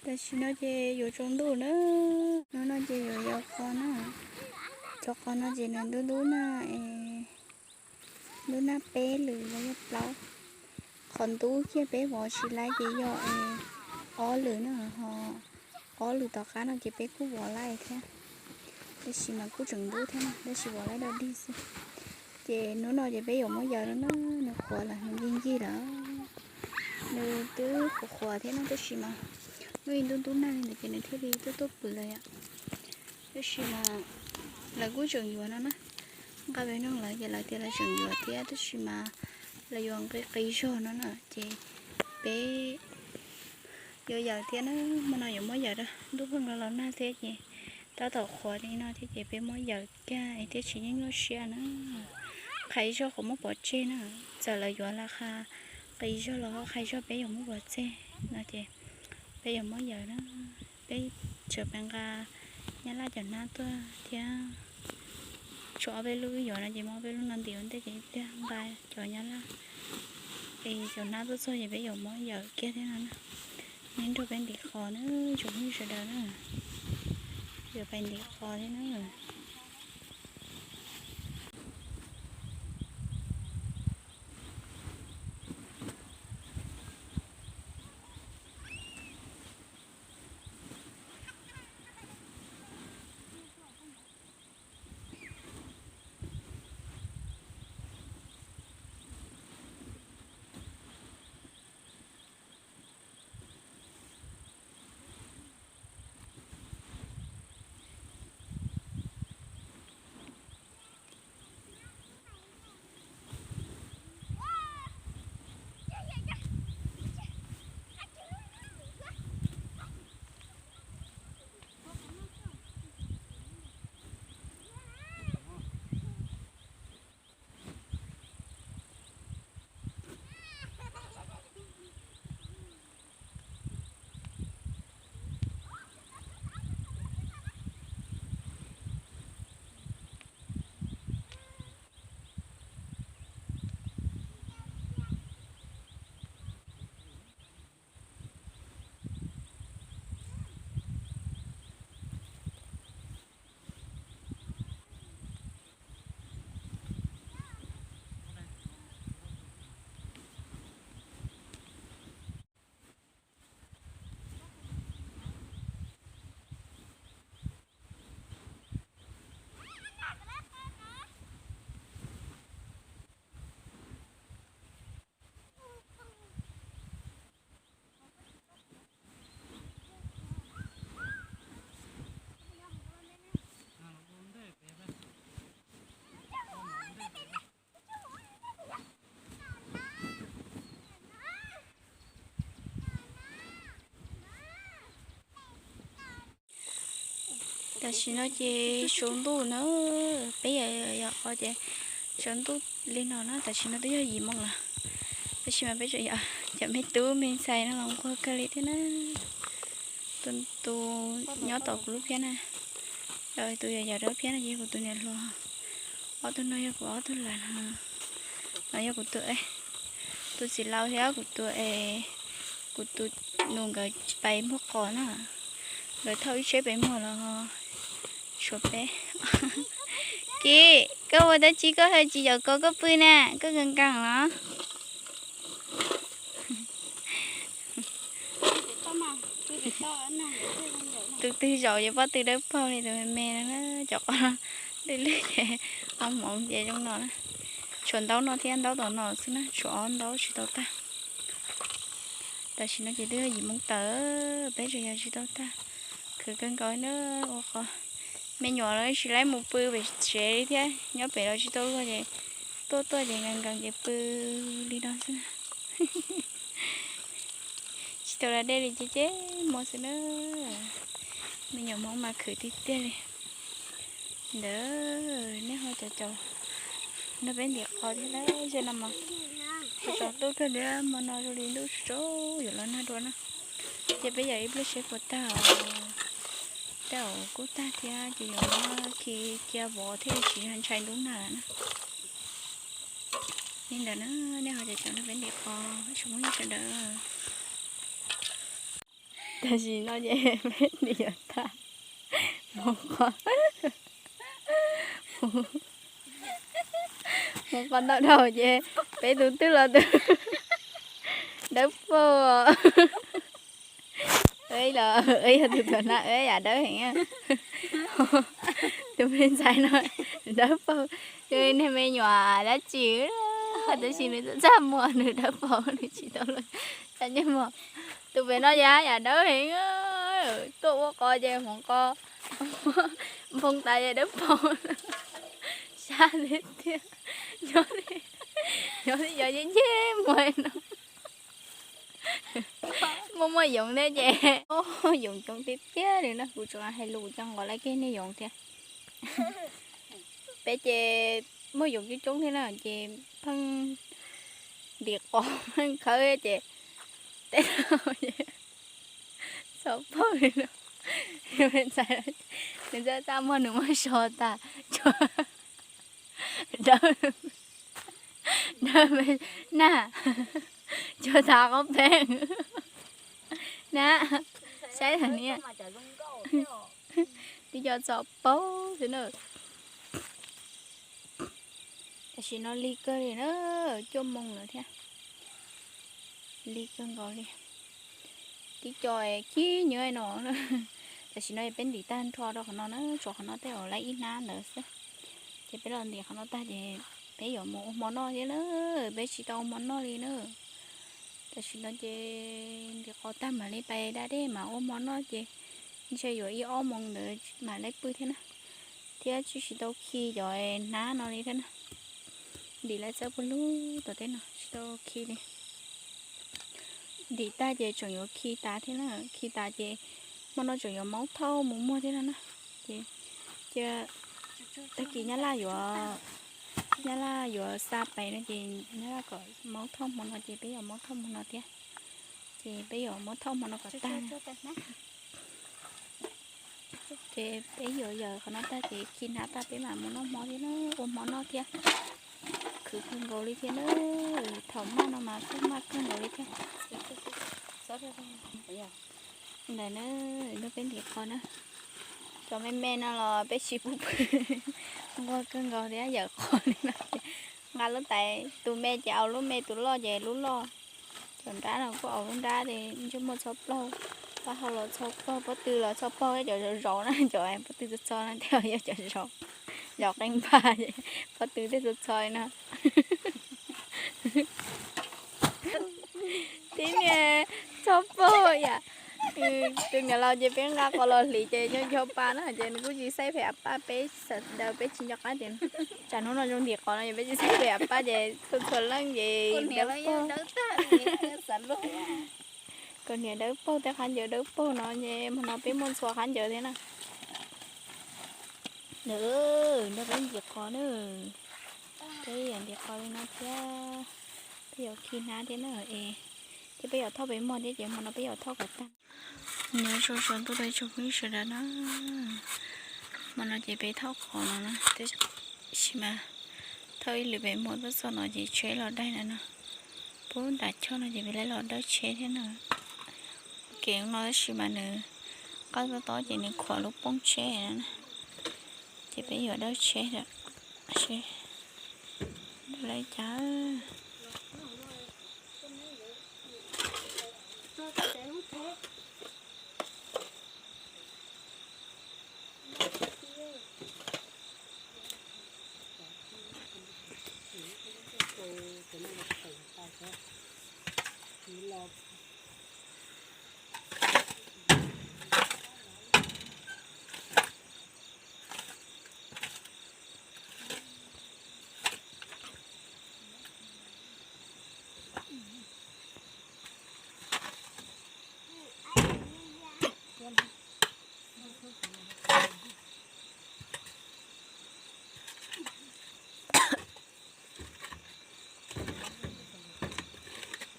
Tam sim no ces yuav tsaus ntuj na, hnub no ces yuav yos qos na. Cov qos no ces nws ntub ntub nag, ntub nag peb lwm los yog plaub. Qhov ntub kiag peb vov tsis laib ces yog ob lwm na, ho ob lwm tom qab no ces peb kuj vov laib thiab. Tab sis mas kuj tseem ntub thiab, tab sis vov laib dog dig xwb. Ces hnub no ces peb yuav muab yaws no na, nws qhuav lawm, nws ncig ncig lawm. Nws twb qhuav qhuav thiab no, tab sis mas nws ntub ntub nag li ntawd ces nws thiaj li tuaj tuaj pwm lawm yom. Tab sis mas lawv kuj tseem yuav no na, nqa pem no lawm ces lawv tias lawv tseem yuav thiab, tab sis mas lawv yuav nqi qis zog no na, ces peb yuav yaws thiab na. Hmo no yuav muab yaws rau ntuj pheej los los nag thiab ces tab tom qhuav li no thiab ces peb muab yaws kiag thiab tsis yeej nyuaj siab na. Qhais zog qhuav muab pov tseg na, txawm lawv yuav lawv qha qis zog los ho qhais zog peb yuav muab pov tseg no ces peb yuav muab yaws na. Peb tseem pais nqa nyab laj cov hnab tuaj thiab. Tshuav ob peb lub wb yuav no ces muab ob peb lub no ntim ua ntej ces ib pliag nqa cov nyab laj es cov hnab tuaj txog ces peb yuav muab yaws kiag thiab no na. Neb nrog peb ntim qos na, tsoom phooj ywg sawv daws na, yuav pais ntim qos thiab na. Tam sim no ces tsaus ntuj na, peb yog yog qhov ces tsaus ntuj li no na, tam sim no twb yog yim moo lawm. Tab sis mas peb tseem yog cov me tub me ntxhais no los nquag kawg li thiab na. Tus, tus nyob tom kuv lub phiab na, tus yog yog rau phiab no ces yog kuv tus niam hluas. Ob tug no yog kuv ob tug lam no, no yog kuv tus, tus txiv laus thiab kuv tus, kuv tus nus nkawd pais muag qos na. Nkawd thauj ib tsheb pem muag los tshuav peb. Kiv, koj ua dab tsi koj ho tsis yaum ko koj pw na, koj nkees nkees los? Tus twg zaum ces pob tw dawb paug li tus me me no na, cov qos lwj lwj ces ob hmoov ces zoo no na. Tshuav ntaub no thiab ntaub tom no xwb na, tshuav ob ntaub tsis tau tag. Tam sim no ces twb yim moo tawm, peb tseem yog tsis tau tag. Khwv kawg nkaus na, ua qos me nyuam los tsis laib mus pw pem tsev li thiab, nyob pem los tsis tau luag ces tuaj tuaj ces nkees nkees ces pw li no xwb. Tsis tau da dej li ces ces muaj xwb na. Me nyuam Hmoob mas khwv tiag tiag li. Ntawd nej ho caum caum nrog peb ntim qos thiab na, ze no mas tsaus ntuj kawg thiab, hmo no zoo li ntuj tsaus yuav los nag dua na. Ces peb yawm ib pliag seb puas tag os. Tej zaum kuj tag thiab ces yuav muab khi cia vov thiaj tsis ntshai ntub nag lawm na. Li ntawd na, nej ho caum caum nrog peb ntim qos, tsoom phooj ywg sawv daws. Tam sim no ces peb nim yuav tag mus qhov, mus qhov ntau dhau ces peb tus twg los tus dawb paug. Los yog tus tuam na yam dawb heev. Tus me ntxhais no dawb paug, tus niag me nyuam dab tsi, tab sis nws txaj muag nws dawb paug nws tsis tau luag cov ntsej muag. Tus pem no yam yam dawb heev, tuaj ua qos ces hmoov qos nphoo tas ces dawb paug. Sab tiag tiag, nyob nyob nce nce muag no. Muaj muaj yoov thiab ces, yoov coob tiag tiag li na, kuv tseem hais lus coj nqos laij kiag niag yoov thiab. Peb ces muaj yoov coob coob thiab na ces pheej ntim qos pheej khawb ces tej txhov paug li no. Nws txaj txaj muag nws muab so tas, dawb, dawb, na, cuag tas qoob peeb na, saib ntawm niag, tib co txhov paug xwb na. Tam sim no lig kawg li na, cuaj moos lawm thiab. Lig kawg nkaus li. Tib co khib nyiab no. Tam sim no peb ntim tag nrho rau qhov no na, tshuav qhov no tej zaum lawv ib hnab ntawd xwb. Ces peb los ntim qhov no tag ces peb yuav mus ua hmo noj thiab na, peb tsis tau ua hmo noj li na. Tam sim no ces ntim qos tag mam li pais da dej mam ua hmo noj ces ntshe yuav ib ob moos ntawd mam li pw thiab na. Thiab tsis tsis tau khi cov hnab no li thiab na. Ntim lawv txawb puag lug tom tej no tsis tau khi li. Ntim tag ces tseem yuav khi tas thiab na, khi tas ces hmo no tseem yuav maub thauj mus muag thiab no na. Ces cia tag kis nyab laj yuav, nyab laj yuav xa pais no ces nyab laj kom maub thauj hmo no ces peb yuav maub thauj hmo no thiab. Ces peb yuav maub thauj hmo no kom tag. Ces peb yuav yawm qhov no tag ces khi hnab tag peb mam mus noj hmo thiab na, ua hmo noj thiab. Khwv kawg nkaus li thiab na, thaum maj no mas kuj maj kawg nkaus li thiab. Ntawm na, nrog peb ntim qos na. Cov me me no los peb tsis pub pw, nquag kawg nkaus thiab, yawm qos li no ces nqa lub tais, tus me ces aus lub me, tus loj ces lub loj. Cov nrab no kuj aus lub nrab ces ntsej muag txho plaug, taub hau los txho plaug, pob tw los txho plaug, cov zauv zauv na, cov pob tw txho txho no tej yog cov zauv, zauv qeej npag, pob tw tej txho txho no. Tib niag txho paug yam, tus niam laus ces peb nqa qos los hliv ces nco nco pa na ces nws kuj tsis xaib phem av paj, peb sawv daws peb tsis nco qab tias tsam hnub no zoo ntim qos no ces peb tsis xaib phem av paj ces txhua txhua leej ces dawb paug. Kaus hniav dawb paug thiab qab ncaws dawb paug no ces hmo no peb muaj ntxhua qab ncaws thiab na. Nrog peb ntim qos na, peb yuav ntim qos li no thiab, peb yuav khi hnab thiab na es, thiab peb yuav thauj peb muag thiab ces hmo no peb yuav thauj kom tag. Nyob zoo tsaus ntuj rau ib tsoom phooj ywg sawv daws na, hmo no ces peb thauj qos no na, tab sis mas thauj ib lwm pem muag tuaj txog no ces tsheb los daig lawm no, pub nram choj no ces peb lawv los dawb tsheb thiab na. Kev no tab sis mas nws qab tob tob ces nws khuam lub poob tsheb na, ces peb yuav dawb tsheb lawm, seb dawb li cas.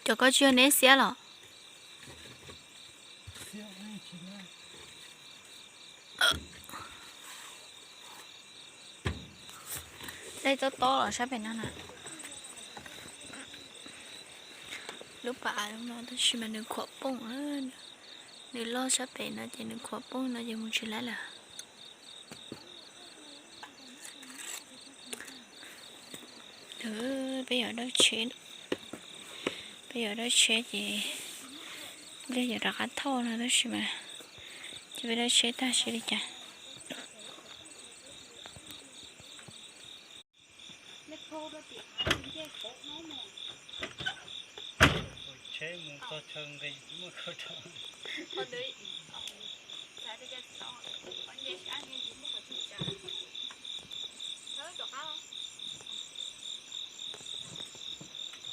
Cov koj tsis yog neb xiab los? Dej tob tob los sab pem no na. Lub pas no tab sis mas nws khuam poob, Nws loj sab pem no ces nws khuam poob no ces mus tsis laib lawm. Peb yuav dawb tsheb, peb yuav dawb tsheb ces liaj yuav rov qab thauj no tab sis mas ces peb dawb tsheb tag seb li cas. Tsheb mus txog chaw nqis muaj khaub rau. Rov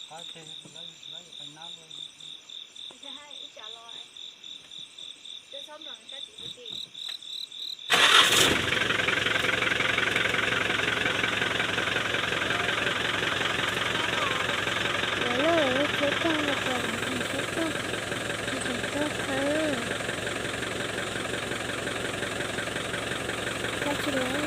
qab tseg lawv yuav pais nab luaj. Lawv loj lawv lub tsheb tag no ces lawv tseem tsheb tag, tseem tau khawb. Kab tsis lawv.